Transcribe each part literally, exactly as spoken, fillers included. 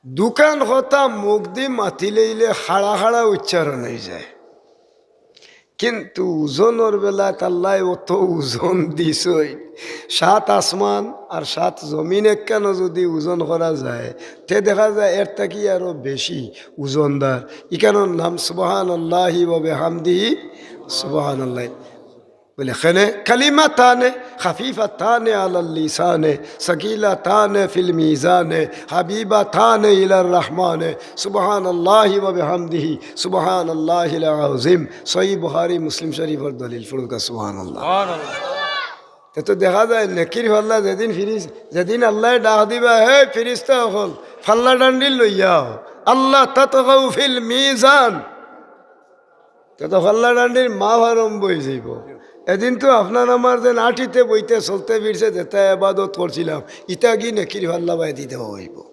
দুখান কথা মুখদি মাতিলাইলে খাড়া খাড়া উচ্চারণ অইযায়, কিন্তু ওজনর বেলাত আল্লায় অত ওজন দিছইন, সাত আসমান আর সাত জমিন একখানো যুদি ওজন করা যায়, তে দেখা যায় এর থাকি আরো বেশি ওজনদার। ইখানর নাম সুবহানাল্লাহি ওয়া বিহামদিহি, সুবহানাল্লাহ। বলে, কেনে? কালিমাতানে খাফিফাতানে আলাল লিসানে, সাকিলাতানে ফিল মিজানে, হাবিবাতানে ইলার রহমানে, সুবহানাল্লাহি ওয়া বিহামদিহি, সুবহানাল্লাহিল আযীম। সহিহ বুখারী, মুসলিম শরীফর দলিল। পড়ুক্কা সুবহানাল্লাহ। সুবহানাল্লাহ। তে তো দেখা যায় নেকির পাল্লা যেদিন ফিরিস-, যেদিন আল্লায় ডাক দিবা, "হে ফিরিস্তা অকল, পাল্লা ডান্ডিল লইয়া আও, আল্লা তাতগাউ ফিল মিজান।" তে তো পাল্লা ডান্ডির মাপ আরম্ভ অইযাইবো। এদিন তো আপনার আমার যেন আটিতে বইতে চলতে ফিরতে যেতা এবাদত করছিলাম, ইতা গি নেকির পাল্লা বায়দি দেওয়া অইবো।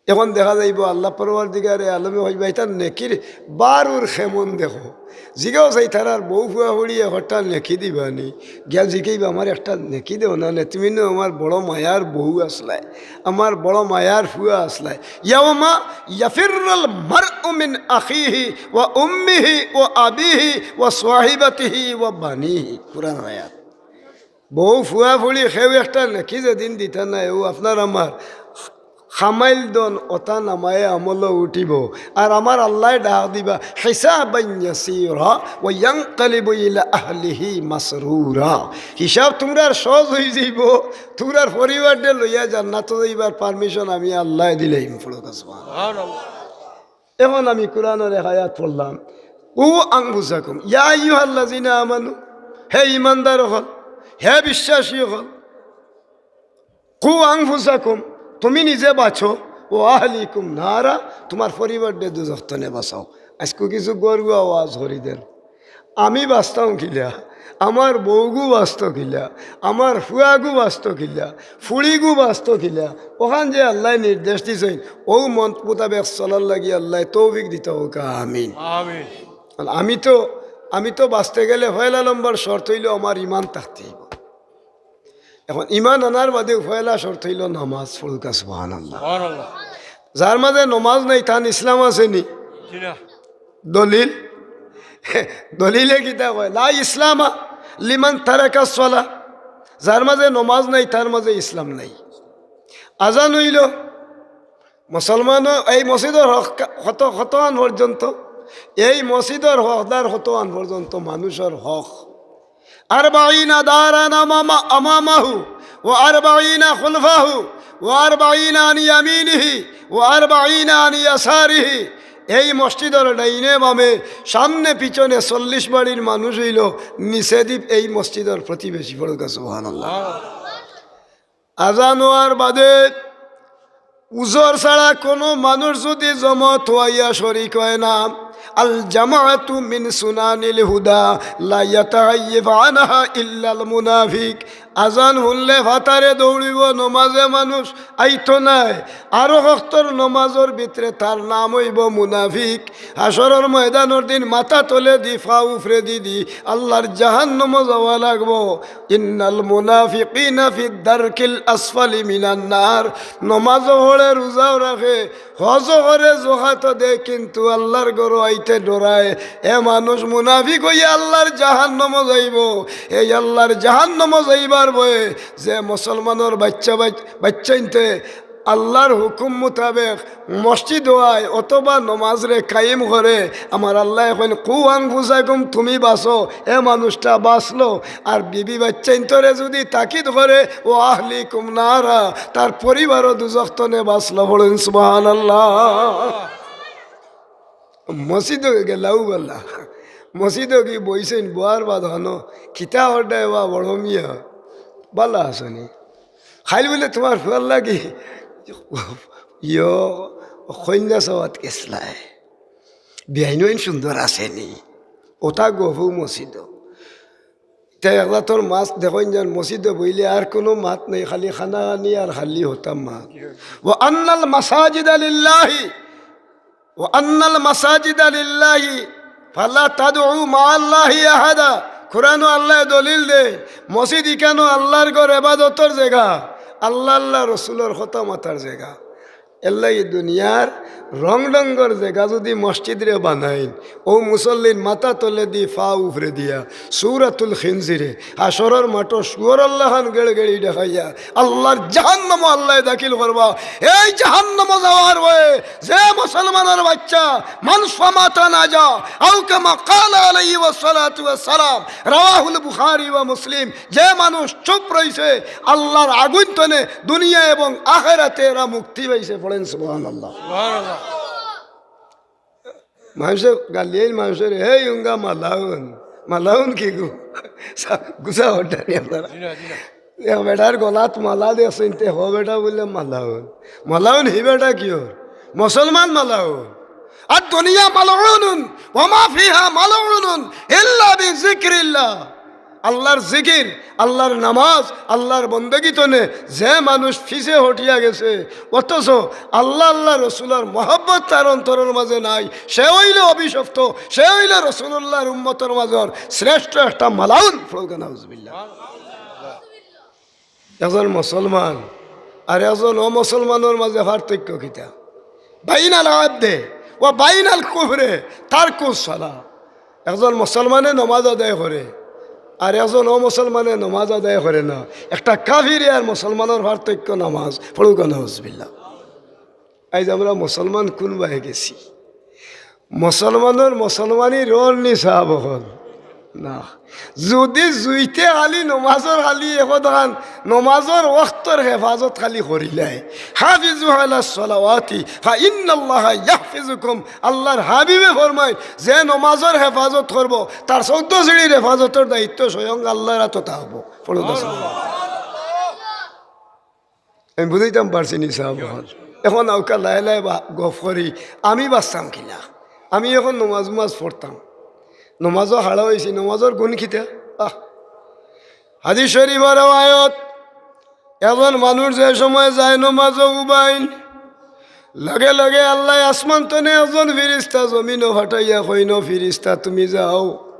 এখন দেখা যাইবো আল্লা পরওয়ারদিগারে আলমে কইবা, "ইতার নেকির বারুর খেমন দেখো।" জিগাও চাই, "তারার বউ ফুয়া ফুড়ি একটা নেকি দিবানি?" গিয়া জিগাইবা, "আমার একটা নেকি দেও না নে, তুমি নু আমার বড় মায়ার বউ আছলায়, আমার বড় মায়ার ফুয়া আছলায়।" ইয়াউমা ইয়াফিরুল মারউ মিন আখিহি ওয়া উম্মিহি ওয়া আবিহি ওয়া সাহিবাতিহি ওয়া বানিহি। কুরআন আয়াত। বউ ফুয়া ফুড়ি কেউ একটা নেকি যেদিন দিতা নায়, অউ আপনার আমার কামাইল ধন অতা নামায়ে আমলো উঠিবো। আর আমার আল্লায় ডাক দিবা, "হিসাবান ইয়াসীরা ওয়া ইয়ানকালিবু ইলা আহলিহি মাসরুরা।" হিসাব তুমরার সহজ অইযাইবো, তুমরার পরিবাররে লইয়া জান্নাতো যাইবার permission আমি আল্লায় দিলাইমু। পড়ুক্কা সুবহানাল্লাহ। সুবহানাল্লাহ। এখন আমি কুরআনর এক আয়াত পড়লাম, "কু আনফুসাকুম, ইয়া আইয়ুহাল্লাযিনা আমানু", হে ইমানদার অকল, হে বিশ্বাসী অকল, "কু আনফুসাকুম", তুমি নিজে বাচো, "ওয়া আহলিকুম নারা", তুমার পরিবাররে দুজখ তনে বাচাও। আইজকু কিছু গরুয়া ওয়াজ করি দেন। আমি বাচতাম কিলা? আমার বউগু বাচতো কিলা? আমার ফুয়াগু বাচতো কিলা? ফুড়িগু বাচতো কিলা? অখান যে আল্লায় নির্দেশ দিছইন, অউ মত মুতাবেক চলার লাগি আল্লায় তৌফিক দিতা অউক্কা, আমিন। আমিন। কারণ আমি তো, আমি তো বাচতে গেলে পয়লা নম্বর শর্ত অইলো আমার ইমান থাকতে অইবো। এখন ইমান আনার বাদে পয়লা শর্ত অইলো নামাজ। পড়ুক্কা সুবহানাল্লাহ। সুবহানাল্লাহ। যার মাঝে নমাজ নাই, তান ইসলাম আছে নি? জি না। দলিল? দলিলে কিতা কয়? "লা ইসলামা লিমান তারাকাস সালাহ।" যার মাঝে নমাজ নাই, তার মাঝে ইসলাম নাই। আজান অইলো, মুসলমানও এই মসজিদর হক কত, কতখান পর্যন্ত, এই মসজিদর হকদার কতখান পর্যন্ত মানুষর হক। আরবাঈনা দারান আমামা-, আমামাহু, ওয়া আরবাঈনা খুলফাহু, ওয়া আরবাঈনা আন ইয়ামিনিহি, ওয়া আরবাঈনা আন ইয়াসারিহি। এই মসজিদর ডাইনে বামে, সামনে পিছনে চল্লিশ বাড়ির মানুষ অইলো নিচেদি এই মসজিদর প্রতিবেশী। পড়ুক্কা সুবহানাল্লাহ। আজান অওয়ার বাদে উজর ছাড়া কোনো মানুষ যুদি জমাত অইয়া শরিক অয় না, আল জামাআতু মিন সুনানিল হুদা, লা ইয়াতাগাইয়াফু আনহা ইল্লাল মুনাফিক। আজান হুনলে ফাতারে দৌড়িবো, নমাজে মানুষ আইতো নায়। আরো অক্তর নমাজর ভিতরে তার নাম অইবো মুনাফিক। হাশরর ময়দানর দিন মাথা তলেদি, ফা উফরেদি দি আল্লার জাহান্নামো যাওয়া লাগবো। ইন্নাল মুনাফিকিনা ফিদ দারকিল আসফালি মিনান নার। নমাজও পড়ে, রোজাও রাখে, হজও করে, জকাতও দেয়, কিন্তু আল্লার ঘরো আইতে ডরায়। এ মানুষ মুনাফিক অইয়া আল্লার জাহান্নামো যাইবো। এই আল্লার জাহান্নামো যাইবার ভয়ে যে মুসলমানর বাইচ্চা, বাইচ-, বাইচ্চাইন্তে আল্লার হুকুম মুতাবেক মসজিদো আয় অথবা নমাজরে কায়েম করে, আমার আল্লায় কইন, "কু আনফুসাকুম", তুমি বাচো, এ মানুষটা বাচলো। আর বিবি বাইচ্চাইন্তরে যুদি তাকিদ করে, "ওয়া আহলিকুম নারা", তার পরিবারও দুজখ তনে বাচলো। পড়ইন সুবহানাল্লাহ। মসজিদো গেলাউ বালা, মসজিদো গি বইছইন, বওয়ার বাদ হনো, "কিতা অরডায় বা বড় মিয়া, বালা আছো নি?" খাইল বুলে, "তুমার ফুয়ার লাগি ইয়ো কইন্যা সওয়াত গেছলায়, বিয়াইন অইন সুন্দর আছে নি?" অতা গফ অউ মসজিদো। তে একলা তোর মাত দেখইন যান, মসজিদো বইলে আর কুনু মাত নাই, খালি কানাকানি আর খালি হতা মাত। "ওয়া আন্নাল মাসাজিদা লিল্লাহি, ওয়া আন্নাল মাসাজিদা লিল্লাহি, ফালা তাদউ মাআল্লাহি আহাদা।" কুরআনো আল্লায় দলিল দেইন, মসজিদ ইখানো আল্লার ঘর, এবাদতর জাগা, আল্লা, আল্লা রসুলর কথা মাতার জাগা। এরলাগি দুনিয়ার রং ঢঙর জেগা যুদি মসজিদরে বানাইন, অউ মুসল্লির মাথা তলেদি ফাও উপরে দিয়া, সূরাতুল খিনজিরে, হাশরর মাঠো শুয়োরর লাখান গেড়গেড়ি দেখাইয়া, আল্লার জাহান্নামো আল্লায় দাখিল করবা। এই জাহান্নামো যাওয়ার ভয়ে যে মুসলমানর বাইচ্চা, মান ফামাতা নাজা, আও কামা ক্বালা আলাইহি ওয়াসসালাতু ওয়াসসালাম, রাওয়াহুল বুখারী ওয়া মুসলিম, যে মানুষ চুপ রইছে, আল্লার আগুইন তনে দুনিয়া এবং আখেরাতে এরা মুক্তি পাইছে। পড়েন সুবহানাল্লাহ। সুবহানাল্লাহ। মানষে গালিয়াইল মানষরে, "হেই উঙ্গা মালাউন।" মালাউন কিগু? সা-, গুছা অটানি আপনারা। জি না, জি না। এক বেটার গলাত মালা দেখছইন তে, হ বেটা বুলে মালাউন। মালাউন হি বেটা কিওর? মুসলমান মালাউন। আর দুনিয়া মালউনুন, ওয়া মা ফিহা মালউনুন, ইল্লা বিযিকরিল্লাহ। আল্লার জিকির, আল্লার নামাজ, আল্লার বন্দেগি তনে যে মানুষ পিছে হটিয়া গেছে, অথচ আল্লা, আল্লা রসুলর মহব্বত তার অন্তরর মাঝে নাই, সে অইলে অভিশপ্ত, সে অইলে রসুলুল্লাহর উম্মতর মাঝর শ্রেষ্ঠ একটা মালাউন। পড়ুক্কা নাউজুবিল্লাহ। একজন মুসলমান আর একজন অমুসলমানর মাঝে পার্থক্য কিতা? বাইনাল আবদে ওয়া বাইনাল কুফরে তারকুস সালাহ। একজন মুসলমানে নমাজ আদায় করে আর একজন অমুসলমানে নমাজ আদায় করে না। একটা কাফিরে আর মুসলমানর পার্থক্য নামাজ। পড়ুক্কা নাউজুবিল্লাহ। আইজ আমরা মুসলমান কুন বায় গেছি? মুসলমানর মুসলমানি রর নি সাব অকল? না। যুদি জুইতে খালি নমাজর খালি একদান নমাজর ওয়াক্তর হেফাজত খালি করিলায়, হাফিজু আলা সলাওয়াতি ফা ইন্নাল্লাহা ইয়াহফিজুকুম, আল্লার হাবিবে ফরমাইন, যে নমাজর হেফাজত করবো, তার চৌদ্দ সিঁড়ির হেফাজতর দায়িত্ব স্বয়ং আল্লার আতো থাকবো। পড়ুক্কা সুবহানাল্লাহ। আমি বুঝাইতাম পারছি নি সাব অকল? এখন আউক্কা লায় লায় বা-, গফ করি, আমি বাঁচতাম কিলা? আমি এখন নমাজ উমাজ পড়তাম, নমাজও হারা অইছি, নমাজর গুণ কিতা? আহ, হাদিস শরীফর রেওয়ায়ত, একজন মানুষ যে সময় যায় নমাজও উবাইন, লগে লগে আল্লায় আসমান তনে একজন ফিরিস্তা জমিনো ফাটাইয়া কইন, "ফিরিস্তা, তুমি যাও,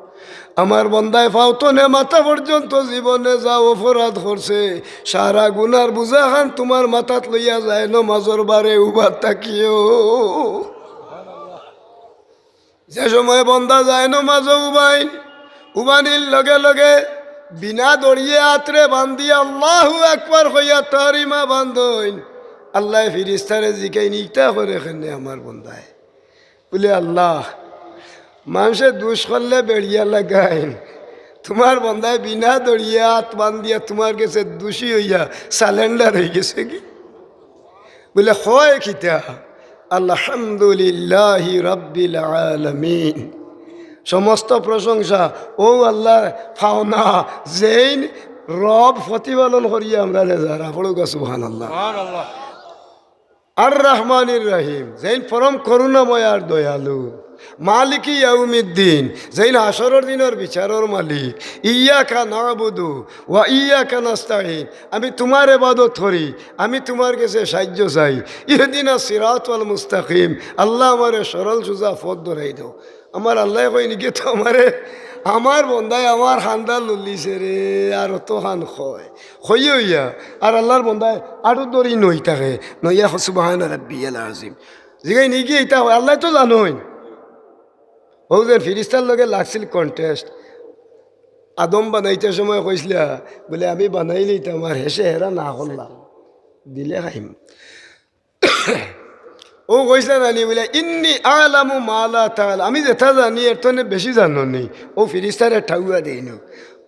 আমার বন্দায় ফাও তনে মাথা পর্যন্ত জীবনে যা অপরাধ করছে, সারা গুনার বুঝাখান তুমার মাথাত লইয়া যায় নমাজর বারে উবাত থাকিও।" যে সময় বন্দা যায় নমাজও উবাইন, উবানির লগে লগে বিনা দড়িয়ে আতরে বান্দিয়া আল্লাহু আকবার কইয়া তারিমা বান্ধইন, আল্লায় ফিরিস্তারে জিকাইন, "ইতা করে কেনে আমার বন্দায়?" বুলে, "আল্লাহ, মানষে দুষ করলে বেড়িয়া লাগাইন, তুমার বন্দায় বিনা দড়িয়ে আত বান্দিয়া তুমার গেছে দুষী অইয়া সালেন্ডার অইগেছে গি।" বুলে, "কয় কিতা?" "আলহামদুলিল্লাহি রাব্বিল আলামিন।" সমস্ত প্রশংসা অউ আল্লার পাওনা, যেইন রব প্রতিপালন করিয়া আমরারে যারা। পড়ুক্কা সুবহানাল্লাহ। সুবহানাল্লাহ। আর রহমানির রহিম, যেইন পরম করুণাময় আর দয়ালু। মালিকি ইয়াউমিদ্দিন, যেইন হাশরর দিনর বিচারর মালিক। ইয়াকা না'বুদু ওয়া ইয়াকা নাস্তাইন, আমি তুমার ইবাদত করি, আমি তুমার গেছে সাহায্য চাই। ইহদিনা সিরাতাল মুস্তাকিম, আল্লাহ আমারে সরল সুজা পথ ধরাই দেও। আমার আল্লায় কইন গি তো আমারে, আমার বন্দায় আমার কান্দা লুলিছে রে, আর অতখান কয়। কইয়া অইয়া, আর আল্লার বন্দায় আরো দড়ি নই থাকে, নইয়া কয়, "সুবহানা রাব্বিয়াল আযীম।" জিগাইন গি ইতা কয়, আল্লায় তো জানইন। অউ যে ফিরিস্তার লগে লাগছিল contest, আদম বানাইতে সময় কইছিলা, বুলে, "আমি বানাইলিতাম, আর হেষে হেরা না করলা, দিলে খাইম।" অউ কইছিলা না নি, বুলে, "ইন্নী আ'লামু মা লা তা'লামুন, আমি যেটা জানি এর তনে বেশি জানো নি।" অউ ফিরিস্তারে ঠাউয়া দেইন।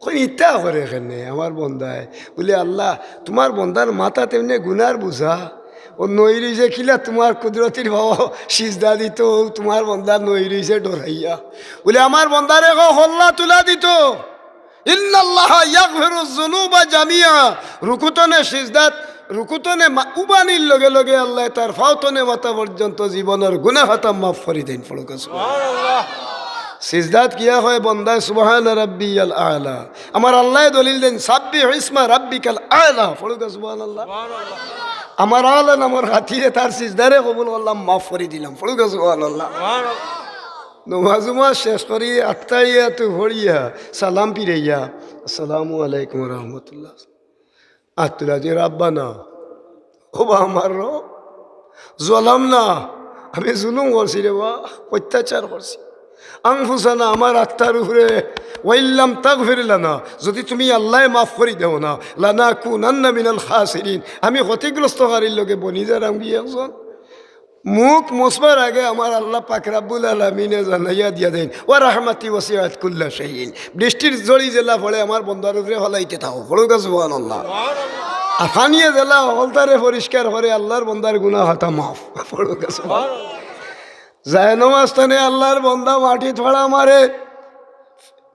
কইন, "ইতা করে কেনে আমার বন্দায়?" বুলে, "আল্লাহ, তুমার বন্দার মাথাত এমনে গুনার বুঝা, অউ নই রইছে কিলা তুমার কুদরতির বাবা সিজদা দিতো, অউ তুমার বন্দা নই রইছে ডরাইয়া।" বুলে, "আমার বন্দারে কও কল্লা তুলা দিতো।" ইন্নাল্লাহা ইয়াগফিরুয যুনুবা জামিআ। রুকু তনে সিজদাত, রুকু তনে মা-, উবানির লগে লগে আল্লায় তার ফাও তনে মাথা পর্যন্ত জীবনর গুনা খাতা মাফ করি দেইন। পড়ুক্কা সুবহানাল্লাহ। সিজদাত গিয়া কয় বন্দায়, "সুবহানা রাব্বিয়াল আ'লা।" আমার আল্লায় দলিল দেইন, "সাব্বিহ ইসমা রাব্বিকাল আ'লা।" পড়ুক্কা সুবহানাল্লাহ। আমার আ'লা নামর খাতিরে তার সিজদারে কবুল করলাম, মাফ করি দিলাম। পড়ুক্কা সুবহানাল্লাহ। নমাজ উমাজ শেষ করি আত্তাহিয়াতু পড়িয়া সালাম ফিরাইয়া, "আসসালামু আলাইকুম ওয়া রাহমাতুল্লাহ।" আত তুলা দি, "রাব্বানা, ওবা আমার রব, জলামনা, আমি জুলুম করছি রে বা, অত্যাচার করছি। আনফুসানা, আমার আত্মার উপরে। ওয়াইল্লাম তাগফির লানা, যদি তুমি আল্লায় মাফ করি দেও না, লানাকুনান্না মিনাল খাসিরিন, আমি ক্ষতিগ্রস্তকারীর লগে বনি যারাম গি একজন। মুখ মুছবার আগে আমার আল্লাহ পাক রাব্বুল আলামিনে জানাইয়া দিয়া দেন, "ওয়া রাহমাতি ওয়াসিআত কুল্লা শাইইন।" বৃষ্টির জড়ি যেলা পড়ে আমার বন্দার উপরে ফালাইতে থাকো, পড়ুক্কা সুবহানাল্লাহ। আর পানিয়ে যেলা হকলতারে পরিষ্কার করে, আল্লাহর বন্দার গুনাহ খাতা মাফ, পড়ুক্কা সুবহানাল্লাহ। যায় নমাজ তানে আল্লাহর বন্দা মাটিত ফাড়া মারে,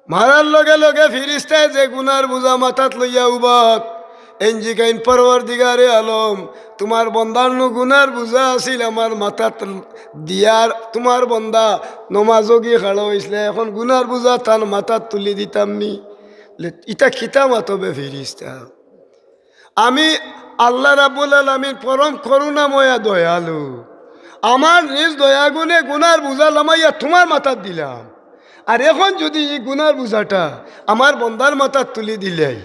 মারার লগে লগে ফিরিস্তায় যে গুনার বুঝা মাথাত লইয়া উবাত, এন জিকাইন, "পরওয়ারদিগারে আলম, তুমার বন্দার নু গুনার বুঝা আছিল আমার মাথাত দিয়ার, তুমার বন্দা নমাজো গি খাড়া অইছলা, এখন গুনার বুঝা তান মাথাত তুলি দিতাম নি?" লে, ইতা কিতা মাতবে ফিরিস্তা? আমি আল্লাহ রাব্বুল আলামিন পরম করুণাময়া দয়ালু, আমার নিজ দয়াগুণে গুনার বুঝা লামাইয়া তুমার মাথাত দিলাম, আর এখন যদি ই গুনার বুঝাটা আমার বন্দার মাথাত তুলি দিলাই,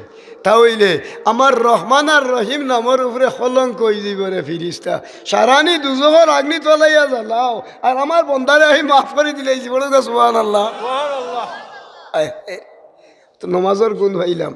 তা অইলে আমার রহমান আর রহিম নামর উপরে কলঙ্ক অইযিবো রে ফিরিস্তা। সারানি দুজখর আগ্নিত ফালাইয়া জ্বালাও, আর আমার বন্দারে আমি মাফ করি দিলাইছি। পড়ুক্কা সুবহানাল্লাহ। আয়, এ, তো নমাজর গুণ পাইলাম।